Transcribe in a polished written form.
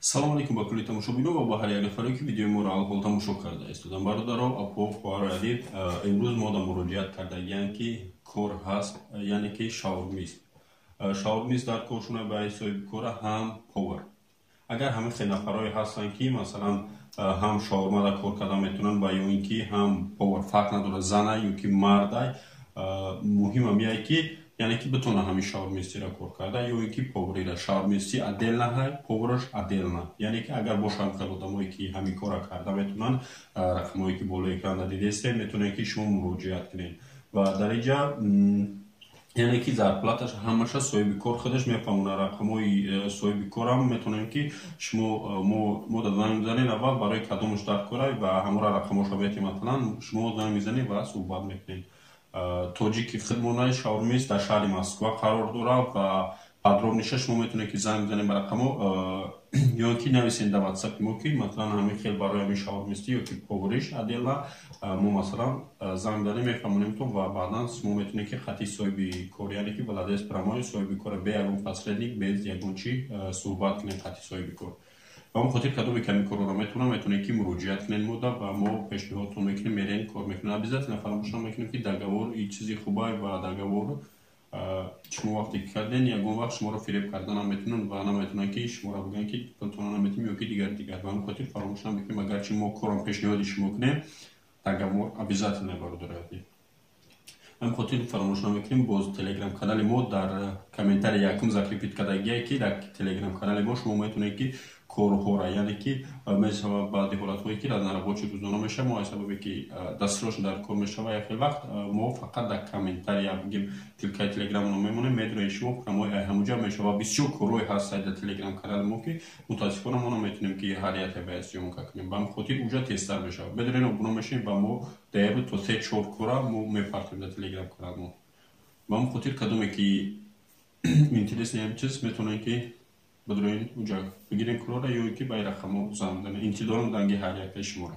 Салом алейкум ба кулли тамошобино ва ба ҳар як нафаре, ки видеои моро алҳол тамошо карда истодам. Бародаро, апо, хоҳарои азиз, имрӯз мо да муроҷиат кардагиям, ки кор ҳаст, яъне ки шаурмист. Шаурмист дар коршуна ба соҳиби кора, ҳам повар. Агар ҳамин хел нафарое ҳастанд, ки масалан ҳам шаурмада кор карда метавонанд ва ё ин ки ҳам повар, фарқ надорад, зана ё ки мардай, муҳимам яе ки яъне ки битона ҳамин шаурмистиро кор карда ё ин ки поварира. Шаурмисти отдельно ҳай, повараш отдельно. Яъне ки агар бошанд хел одамое, ки ҳамин корро карда метавонанд, рақамое ки болои экран дидестем, метавонед, ки шумо муроҷиат кунед. Ва дар инҷа яъне ки зарплаташ ҳамаша соҳиби кор худаш мефаҳмонад. Рақамҳои соҳиби корам метавонем, ки шумо мо да занг мезанед аввал, барои кадомаш дар кора, ва ҳамора рақамҳошо метем. Масалан, шумо занг мезанед ва суҳбат мекунед. Тоҷики хидмонаи шаурмист дар шаҳри Москва қарор дорад ва подробныйша шумо метавонед, ки занг бизанед ба рақамҳо ё ки нависед дар ватсапи мо, ки масалан ҳамин хел барои ҳамин шаурмистӣ ё ки повариш отдельно. Мо масалан занг бизанем, мефаҳмонем-тон ва баъдан шумо метавонед, ки хати соҳиби кор, яъне ки владелец прямой соҳиби кора, бе ягон посредник, без ягон чӣ суҳбат кунед хати соҳиби кор. Ба он хотир кадоме ки ҳамин корро метавонам, метавонед, ки муроҷиат кунед мода ва мо пешниҳодтон мекунем, мерем, кор мекунем. Обязательно фаромӯш намекунем, ки договор и чизи хубай ва договор шумо вақте ки карден, ягон вақт шуморо фиреб карда наметавонанд ва наметавонанд, ки шуморо бигӯянд, ки пултонро наметиҳем ё ки дигар дигар. Ба ҳамин хотир фаромӯш намекунем, агарчи мо корро пешниҳоди шумо кунем, договор обязательно, бародари азиз. Ҳамин хотир фаромӯш намекунем, боз телеграм канали мо дар комментарий якум закрепить кардагие, ки дар телеграм канали мо шумо метавонед, ки корҳоро, яъне ки мешавад баъди ҳолатҳое, ки разнорабочий рӯзона мешавад, мо аз сабабе ки дастрос дар кор мешава, як хел вақт мо фақат дар комментария бигем, ссылкаи телеграмро мемонем, медонед, шумо прямой ҳамуҷа мешава. Бисёр корҳое ҳаст дар телеграм канали мо, ки мутаассифона мо наметавонем, ки ҳар яке ба съёмка кунем. Ба ҳамин хотир уҷа тезтар мешавад. Медонед, обуна мешавем ва мо дар як то се чор кора мо мепартем дар телеграм канал мо. Ба ҳамин хотир кадоме ки интересный ҳамин чиз, метавонед, ки бидроин, уҷа бигирем корро ё ки ба ин рақамҳо занг бизанед. Интизорам занги ҳар якаи шуморо.